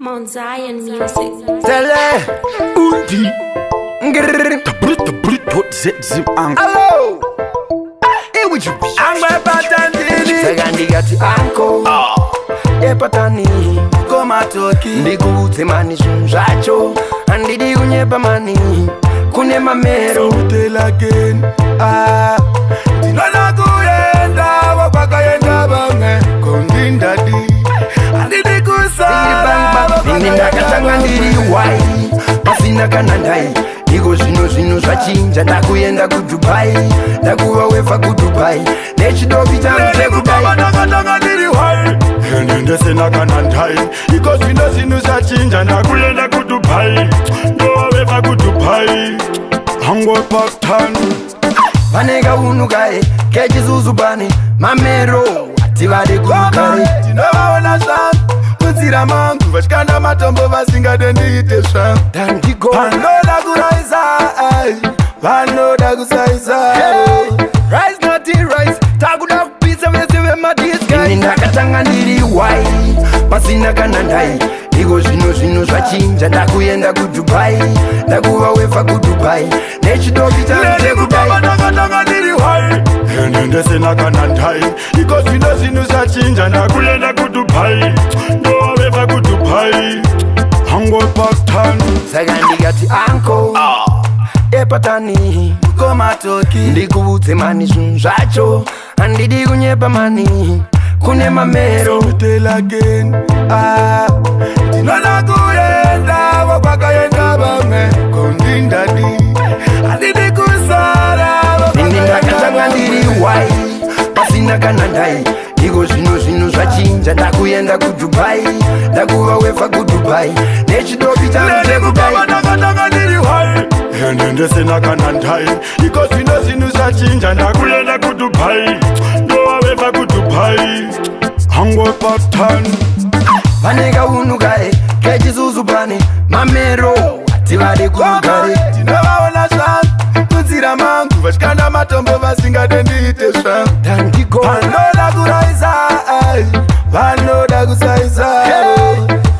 Mount Zion Music. Tele Undi Ngrrr. www.zim Hello. Angwe patandini Saka ndikati anko epatani komatoki ndikuudze mani zvinhu zvacho handidi kunyepa mani kune mamero Tell again. Ah, ndinoda kuenda kwakaenda vamwe kondindadi handidi kusara Ini ndakatanga ndiri wai pasina kana ndai. Iko zvino zvinhu zvachinja, ndakuenda kuDubai, ndakuva wefa kuDubai nechidobi changu chekudai. Ndakatanga ndiri wai ende ndisina kana ndai. Iko zvino zvinhu zvachinja, ndakuenda kuDubai, ndoveva kuDubai hangopatani. Pane kaunhu kae kechizuzu, pane mamero ativade kurukare. Ndinovaona zvangu munzira mangu vachikanda matombo vasingade ndiite zvangu. Dandigo. Vanoda kuraisa ai, vanoda kusaisa. Rise not rise, takuda kupisa vese vemadiskai. Ndakatanga ndiri wai pasina kana ndai. Iko zvino zvinhu zvachinja, ndakuenda kuDubai, ndakuva wefa kuDubai nechidobi changu chekudai. Ndakatanga ndiri wai ende ndisina kana ndai. Iko zvino zvinhu zvachinja, ndakuenda kuDubai, ndoveva kuDubai hangopatani. Saka ndikati anko epatani Komatoki ndikuudze mani zvinhu zvacho handidi kunyepa mani kune mamero. Tell again. Ah, ndinoda kuenda kwakaenda vamwe kondindadi handidi kusara. Ini ndakatanga ndiri wai pasina kana ndai. Iko zvino zvinhu zvachinja, ndakuenda kuDubai, ndakuva wefa kuDubai nechidobi changu chekudai. Ndakatanga ndiri wai ende ndisina kana ndai. Iko zvino zvinhu zvachinja, ndakuenda kuDubai, ndoveva kuDubai hangopatani. Pane kaunhu kae kechizuzu, pane mamero ativade kurugare. Ndinovaona zvangu munzira mangu vachikanda matombo vasingade ndiite zvangu. Dandigo. Vanoda kuraisa ai, vanoda kusaisa.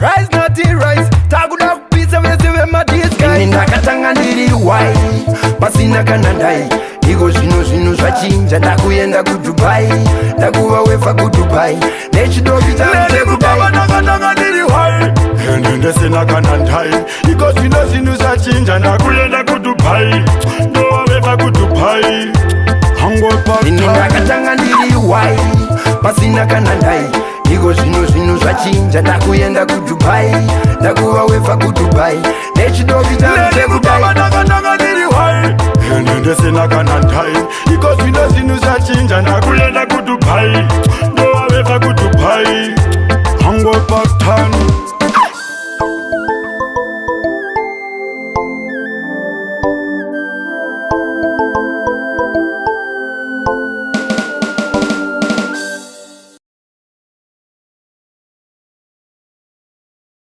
Rise not rise, takuda kupisa vese vemadiskai. Ndakatanga ndiri wai pasina kana ndai. Iko zvino zvinhu zvachinja, ndakuenda kuDubai, ndakuva wefa kuDubai nechidobi changu chekudai. Ndakatanga ndiri wai ende ndisina kana ndai. Iko zvino zvinhu zvachinja, ndakuenda kuDubai, ndoveva kuDubai Ini hangopatani. ndakatanga ndiri wai pasina kana ndai. Iko zvino zvinhu zvachinja, ndakuenda kuDubai, ndakuva wefa kuDubai nechidobi changu chekudai. Ndakatanga ndiri wai ende ndisina kana ndai. Iko zvino zvinhu zvachinja, ndakuenda kuDubai, ndoveva kuDubai hangopatani.